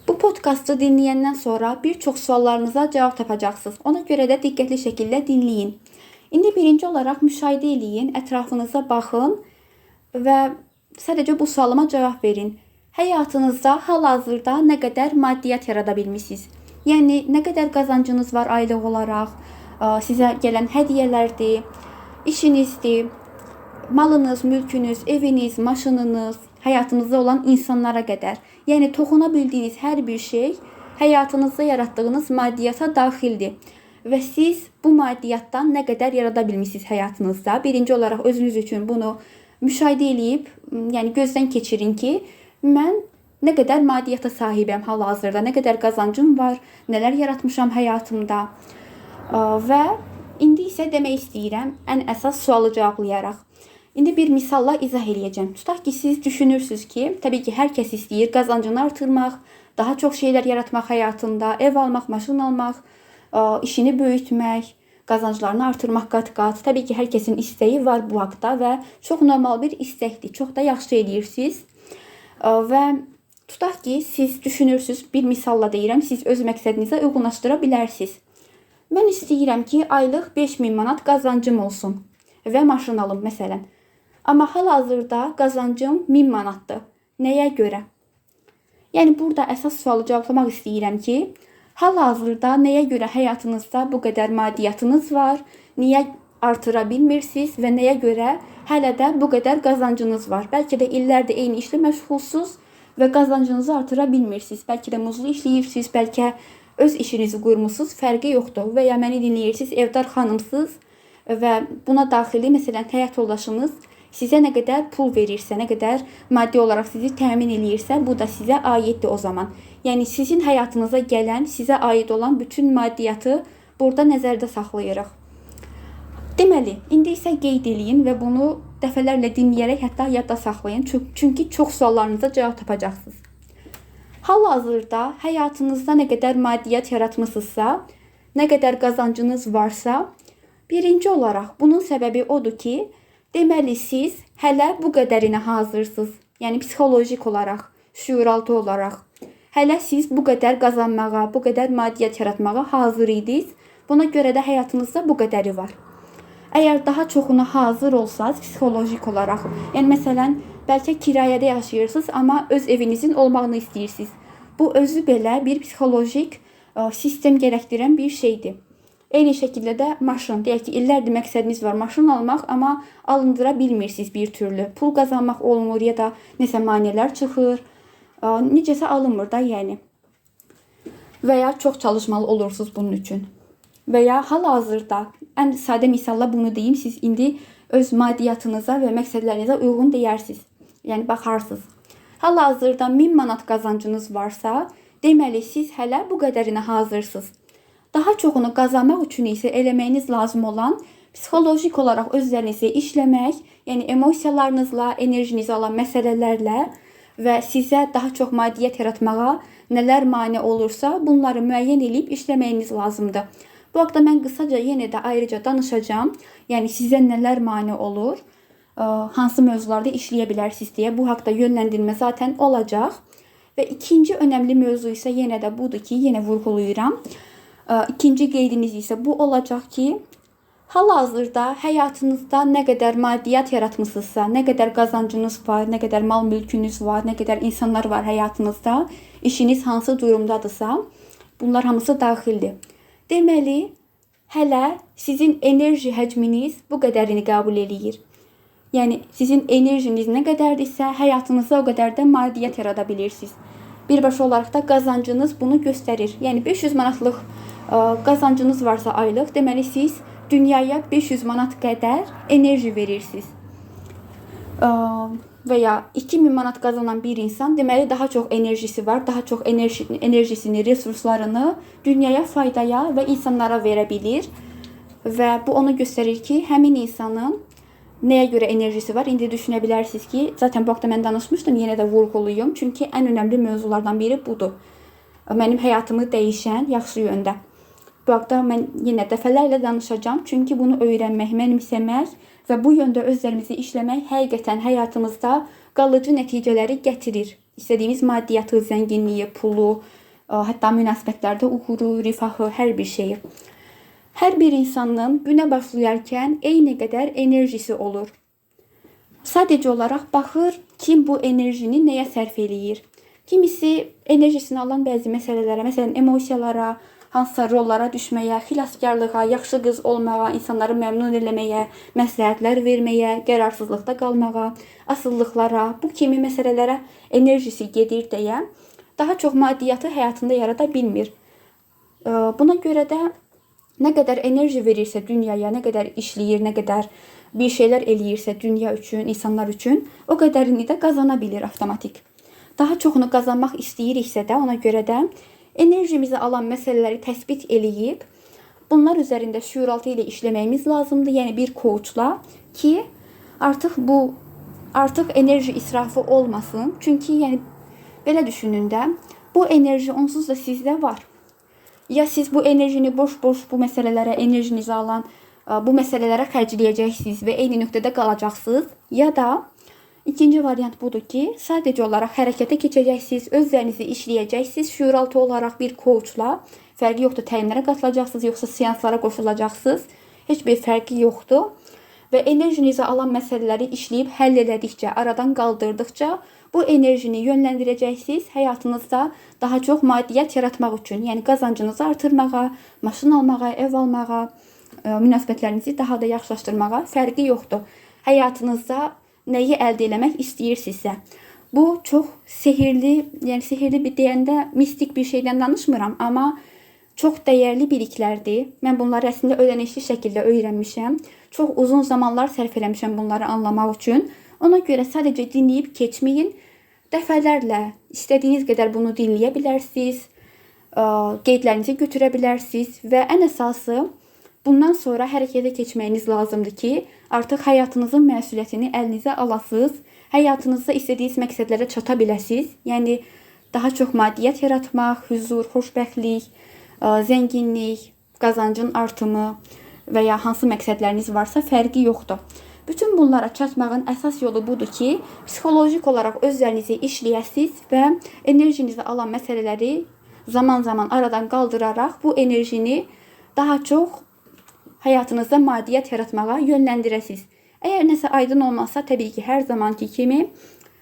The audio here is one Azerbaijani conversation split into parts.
Bu podkastı dinləyəndən sonra bir çox suallarınıza cavab tapacaqsınız. Ona görə də diqqətli şəkildə dinləyin. İndi birinci olaraq müşahidə eləyin, ətrafınıza baxın və sadəcə bu sualıma cavab verin. Həyatınızda hal-hazırda nə qədər maddiyyat yarada bilmisiniz? Yəni nə qədər qazancınız var aylıq olaraq, sizə gələn hədiyyələrdir, işinizdir, malınız, mülkünüz, eviniz, maşınınız, həyatınızda olan insanlara qədər. Yəni toxuna bildiyiniz hər bir şey həyatınızda yaratdığınız maddiyyata daxildir. Və siz bu maddiyyatdan nə qədər yarada bilmisiniz həyatınızda? Birinci olaraq özünüz üçün bunu müşahidə eləyib, yəni gözdən keçirin ki, mən nə qədər maddiyyata sahibəm hal-hazırda, nə qədər qazancım var, nələr yaratmışam həyatımda. Və indi isə demək istəyirəm, ən əsas sualı cavablayaraq. İndi bir misalla izah eləyəcəm. Tutaq ki, siz düşünürsüz ki, təbii ki, hər kəs istəyir qazancını artırmaq, daha çox şeylər yaratmaq həyatında, ev almaq, maşın almaq, işini böyütmək, qazanclarını artırmaq qat-qat. Təbii ki, hər kəsin istəyi var bu haqda və çox normal bir istəkdir. Çox da yaxşı eləyirsiniz. Və tutaq ki, siz düşünürsüz, bir misalla deyirəm, siz öz məqsədinizə uyğunlaşdıra bilərsiniz. Mən istəyirəm ki, aylıq 5000 manat qazancım olsun və maşın alım məsələn. Amma hal-hazırda qazancım 1000 manatdır. Nəyə görə? Yəni burada əsas sualı cavablamaq istəyirəm ki, hal-hazırda nəyə görə həyatınızda bu qədər maddiyyatınız var? Niyə artıra bilmirsiniz və nəyə görə hələ də bu qədər qazancınız var? Bəlkə də illərdir eyni işlə məşğulsuz və qazancınızı artıra bilmirsiniz. Bəlkə də muzlu işləyirsiniz, bəlkə öz işinizi qurmusunuz, fərqi yoxdur. Və ya məni dinləyirsiniz, evdar xanımsınız və buna daxili məsələn həyat yoldaşınız sizə nə qədər pul verirsə, nə qədər maddi olaraq sizi təmin eləyirsə, bu da sizə aiddir o zaman. Yəni sizin həyatınıza gələn, sizə aid olan bütün maddiyyatı burada nəzərdə saxlayırıq. Deməli, indi isə qeyd eləyin və bunu dəfələrlə dinləyərək hətta yadda saxlayın. Çünki çox suallarınıza cavab tapacaqsınız. Hal-hazırda həyatınızda nə qədər maddiyyat yaratmısınızsa, nə qədər qazancınız varsa, birinci olaraq bunun səbəbi odur ki, deməli siz hələ bu qədərinə hazırsınız. Yəni psixolojik olaraq, şüuraltı olaraq. Hələ siz bu qədər qazanmağa, bu qədər maddiyyat yaratmağa hazır idiniz. Buna görə də həyatınızda bu qədəri var. Əgər daha çoxuna hazır olsaz psixolojik olaraq, yəni məsələn, bəlkə kirayədə yaşayırsınız, amma öz evinizin olmağını istəyirsiniz. Bu özü belə bir psixolojik sistem gərəkdirən bir şeydir. Eyni şəkildə də maşın. Deyək ki, illərdir məqsədiniz var maşın almaq, amma alındıra bilmirsiniz bir türlü. Pul qazanmaq olmur ya da nəsə maneələr çıxır. Necəsə alınmır da, yəni. Və ya çox çalışmalı olursunuz bunun üçün. Və ya hal-hazırda ən sadə misalla bunu deyim, siz indi öz maddiyyatınıza və məqsədlərinizə uyğun deyərsiniz. Yəni baxarsınız. Hal-hazırda 1000 manat qazancınız varsa, deməli siz hələ bu qədərinə hazırsınız. Daha çoxunu qazanmaq üçün isə eləməyiniz lazım olan psixolojik olaraq öz üzərinizə işləmək, yəni emosiyalarınızla, enerjinizi alan məsələlərlə və sizə daha çox maddiyyat yaratmağa nələr mane olursa, bunları müəyyən eləyib işləməyiniz lazımdır. Bu haqda mən qısaca yenə də ayrıca danışacağam. Yəni sizə nələr mane olur, hansı mövzularda işləyə bilərsiniz deyə bu haqda yönləndirmə zaten olacaq. Və ikinci önəmli mövzu isə yenə də budur ki, yenə vurğulayıram. İkinci qeydiniz isə bu olacaq ki, hal-hazırda həyatınızda nə qədər maddiyyat yaratmısınızsa, nə qədər qazancınız var, nə qədər mal mülkünüz var, nə qədər insanlar var həyatınızda, işiniz hansı durumdadırsa, bunlar hamısı daxildir. Deməli, hələ sizin enerji həcminiz bu qədərini qəbul eləyir. Yəni sizin enerjiniz nə qədərdirsə, həyatınızda o qədər də maddiyyat yarada bilirsiniz. Birbaşa olaraq da qazancınız bunu göstərir. Yəni 500 manatlıq qazancınız varsa aylıq, deməli siz dünyaya 500 manat qədər enerji verirsiniz. Və ya 2000 manat qazanan bir insan, deməli daha çox enerjisi var, daha çox enerjisini, resurslarını dünyaya, faydaya və insanlara verə bilir. Və bu onu göstərir ki, həmin insanın nəyə görə enerjisi var? İndi düşünə bilərsiniz ki, zaten bu haqda mən danışmışdım, yenə də vurğulayım. Çünki ən önəmli mövzulardan biri budur. Mənim həyatımı dəyişən yaxşı yöndə. Bu haqda mən yenə dəfələrlə danışacağam. Çünki bunu öyrənmək, mənimsəmək və bu yöndə öz üzərimizdə işləmək həqiqətən həyatımızda qalıcı nəticələri gətirir. İstədiyimiz maddiyyatı, zənginliyi, pulu, hətta münasibətlərdə uğuru, rifahı, hər bir şeyi. Hər bir insanın günə başlayarkən eyni qədər enerjisi olur. Sadəcə olaraq baxır, kim bu enerjini nəyə sərf eləyir. Kimisi enerjisini alan bəzi məsələlərə, məsələn, emosiyalara, hansısa rollara düşməyə, xilaskarlığa, yaxşı qız olmağa, insanları məmnun eləməyə, məsləhətlər verməyə, qərarsızlıqda qalmağa, asılılıqlara, bu kimi məsələlərə enerjisi gedir deyə daha çox maddiyyatı həyatında yarada bilmir. Buna görə də nə qədər enerji verirsə dünyaya, nə qədər işləyir, nə qədər bir şeylər eləyirsə dünya üçün, insanlar üçün, o qədərini də qazana bilir avtomatik. Daha çoxunu qazanmaq istəyiriksə də, ona görə də enerjimizi alan məsələləri təsbit eləyib, bunlar üzərində şüuraltı ilə işləməyimiz lazımdır. Yəni bir coachla ki, artıq enerji israfı olmasın. Çünki yəni belə düşünün də, bu enerji onsuz da sizdə var. Ya siz bu enerjini boş-boş bu məsələlərə, enerjinizi alan bu məsələlərə xərcləyəcəksiniz və eyni nöqtədə qalacaqsınız, ya da ikinci variant budur ki, sadəcə olaraq hərəkətə keçəcəksiniz, öz üzərinizə işləyəcəksiniz, şüuraltı olaraq bir coachla, fərqi yoxdur, təlimlərə qatılacaqsınız, yoxsa seanslara qoşulacaqsınız, heç bir fərqi yoxdur. Və enerjinizi alan məsələləri işləyib həll elədikcə, aradan qaldırdıqca bu enerjini yönləndirəcəksiniz həyatınızda daha çox maddiyyat yaratmaq üçün, yəni qazancınızı artırmağa, maşın almağa, ev almağa, münasibətlərinizi daha da yaxşılaşdırmağa, fərqi yoxdur. Həyatınızda nəyi əldə eləmək istəyirsinizsə, bu çox sehirli, yəni sehirli bir deyəndə mistik bir şeydən danışmıram, amma çox dəyərli biliklərdir. Mən bunları əslində öyrənişli şəkildə öyrənmişəm. Çox uzun zamanlar sərf eləmişəm bunları anlamaq üçün. Ona görə sadəcə dinləyib keçməyin. Dəfələrlə istədiyiniz qədər bunu dinləyə bilərsiniz, qeydlərinizi götürə bilərsiniz və ən əsası bundan sonra hərəkətə keçməyiniz lazımdır ki, artıq həyatınızın məsuliyyətini əlinizə alasınız, həyatınızda istədiyiniz məqsədlərə çata biləsiniz. Yəni daha çox maddiyyat yaratmaq, hüzur, xoşbəxtlik, zənginlik, qazancın artımı və ya hansı məqsədləriniz varsa fərqi yoxdur. Bütün bunlara çatmağın əsas yolu budur ki, psixolojik olaraq öz üzərinizə işləyəsiniz və enerjinizi alan məsələləri zaman-zaman aradan qaldıraraq bu enerjini daha çox həyatınızda maddiyyat yaratmağa yönləndirəsiniz. Əgər nəsə aydın olmazsa, təbii ki, hər zamanki kimi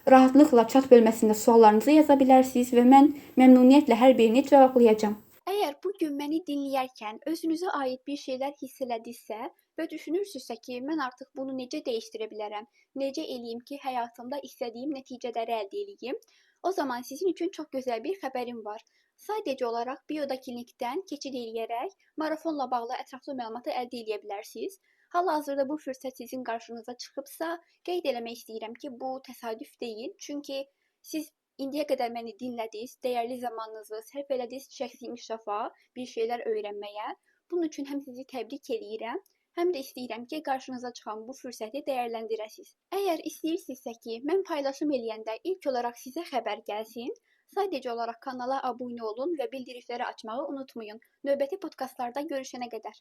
rahatlıqla chat bölməsində suallarınızı yaza bilərsiniz və mən məmnuniyyətlə hər birini cavablayacağam. Əgər bu gün məni dinləyərkən özünüzə aid bir şeylər hiss elədinizsə və düşünürsünüzsə ki, mən artıq bunu necə dəyişdirə bilərəm, necə eləyim ki, həyatımda istədiyim nəticələri əldə eləyim, o zaman sizin üçün çox gözəl bir xəbərim var. Sadəcə olaraq Bioda Klinikdən keçid eləyərək marafonla bağlı ətraflı məlumatı əldə eləyə bilərsiniz. Hal-hazırda bu fürsət sizin qarşınıza çıxıbsa, qeyd eləmək istəyirəm ki, bu təsadüf deyil. Çünki siz indiyə qədər məni dinlədiniz, dəyərli zamanınızı sərf elədiniz şəxsi inkişafa, bir şeylər öyrənməyə. Bunun üçün həm sizi təbrik eləyirəm, həm də istəyirəm ki, qarşınıza çıxan bu fürsəti dəyərləndirəsiniz. Əgər istəyirsinizsə ki, mən paylaşım eləyəndə ilk olaraq sizə xəbər gəlsin, sadəcə olaraq kanala abunə olun və bildirişləri açmağı unutmayın. Növbəti podkastlarda görüşənə qədər.